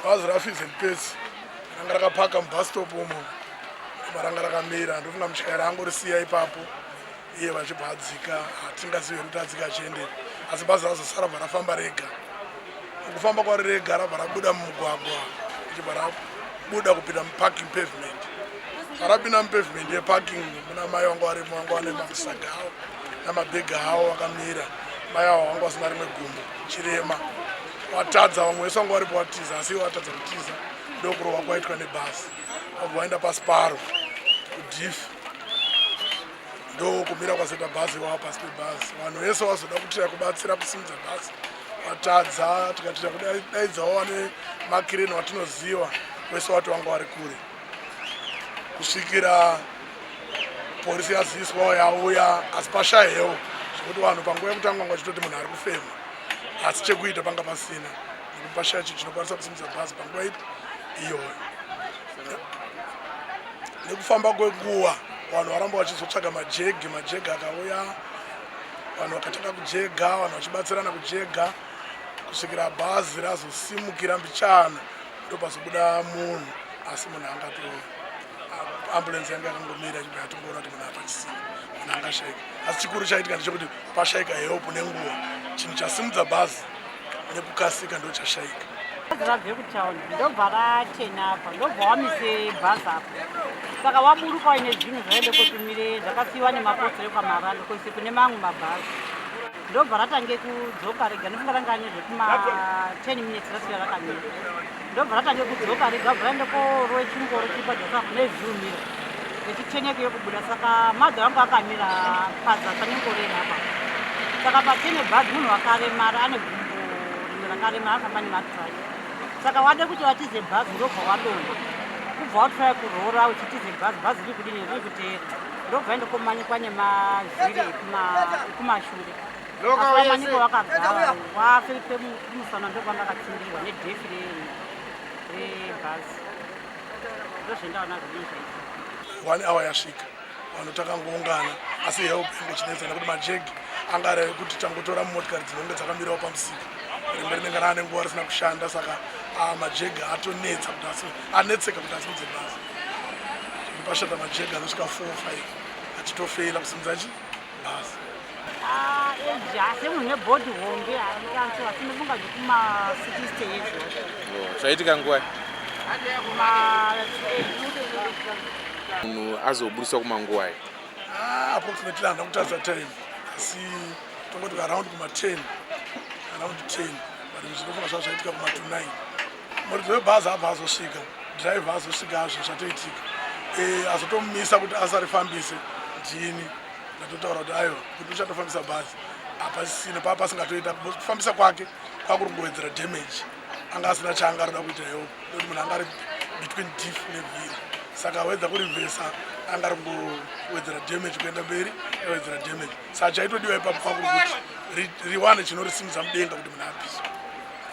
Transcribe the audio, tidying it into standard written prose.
Bhazi raFees and Pets ranga rakapaka mubus stop umo ranga rakamira. Ndofunga mutyairi angorisiya ipapo, iye vachibva adzika. Hatingazivi kuti adzika achiendepi, asi bhazi razosara bva rafamba rega. Mukufamba kwari rega, rabva rabuda mumugwagwa, richibva rabuda kupinda muparking pavement. Parapinda mupavement yeparking, muna mai vanga varimo, vanga vane masaga avo namabhegi avo vakamira. Mai avo vanga vasina rimwe gumbo, chirema. Watadza, vamwe vese vanga varipo watiza, asi ivo vatadza kutiza, ndokurohwa kwaitwa nebhasi. Vabva vaenda pasi paro kudiff, ndokumira kwazoita bhazi. Wava pasi pebhazi, vanhu vese vazoda kutira kubatsira kusimudza bhazi vatadza. Tikatira kudaidzawo vane makireni watinoziva wese, wati vanga vari kure, kusvikira polisi yaziviswawo, yauya, asi pashayewo zvekuti vanhu panguva yekutanga vanga vachitoti munhu ari kufema, asi chekuita panga pasina, nekuti pashaya chinhu chinokwanisa kusimudza bhazi panguva ipi iyoyo. Nekufamba kwenguva, vanhu varamba vachizotsvaga majegi. Majegi akauya, vanhu vakatanga kujega, vanhu vachibatsirana kujega kusvikira bhazi razosimukira mbichana, ndopazobuda munhu. Asi munhu angato ambulance yanga yakangomira, ichibva yatongoona kuti munhu apachisina, munhu angashayika. Asi chikuru chaitika ndechekuti pashayika help nenguva. Chinhu chasimudza bhazi nekukasika ndo chashayika. Bhazi rabve kutauni, ndobva ratena apa, ndobva wamise bhazi apa. Saka waburuka waine zvinhu zvaende kotumire zvakasiyiwa nemapostori ekwaMarando kuise kune mamwe mabhazi, ndobva ratange kudzoka rega. Ndofunga ranga nezvekuma 10 minutes rasiya rakamira, ndobva ratange kudzoka rega, bva raenda korove chingoro chiri padhasa nezviumira rechiteneke yokubuda. Saka madho angu akamira pazasa nengoro iri apa. Saka patene bhazi, munhu wakaremara, ane gumbo rimwe rakaremara, anofamba nematraki. Saka wade kuti vatize bhazi, ndobva wadonha, kubva watraya kurora uchitize bhazi, bhazi riri kudini? Riri kuteera. Ndobva ende komanikwa nemavhiri ekumashure, asi wamanikwa wakagara wafe kumusana, ndokwanga akatsimbirwa nedhefi rebhazi. Ndozvendaona zvinhu zvaitika. One hour yasvika, vanhu takangoungana, asi help inge chinetsa, nekuti majegi anga ari ekuti tangotora mumotikari dzinenge dzakamirawo pamusika. Rimwe rinenge raane nguva risina kushanda, saka majegi atonetsa kuti anetseka kuti asimudze bhazi. Pashata majegi anosvika 4 5, achitofeila kusimudza chi bhazi. Age semunhu nebhodhi hombe haanso, asi ndofunga zvekuma 60 years. Oh, zvaitika nguva kuma munhu azobudiswa kumanguvai? Approximately handina kutarisa time, asi tongoti around kuma 10, around 10, but zvinofunga zvava zvaitika kuma to 9. Muridzi webhazi abva azosvika, dhiraivha azosvika, zvinhu zvatoitika. Azotomumisa kuti asarifambise ndini. Ndatotaura kuti aiwa, kuti uchatofambisa bhazi hapasisina, paa pasingatoita kufambisa kwake, kwakuri kungowedzera damage. Anga asina chaanga arida kuita help, nekuti munhu anga ari between diff nevhiri, saka awedza kurivhesa, anga ari kungowedzera damage, kuenda mberi awedzera damage. Saka chaitodiwa ipapo kwakuri kuti riwane chinorisimudza mudenga kuti munhu abviswe.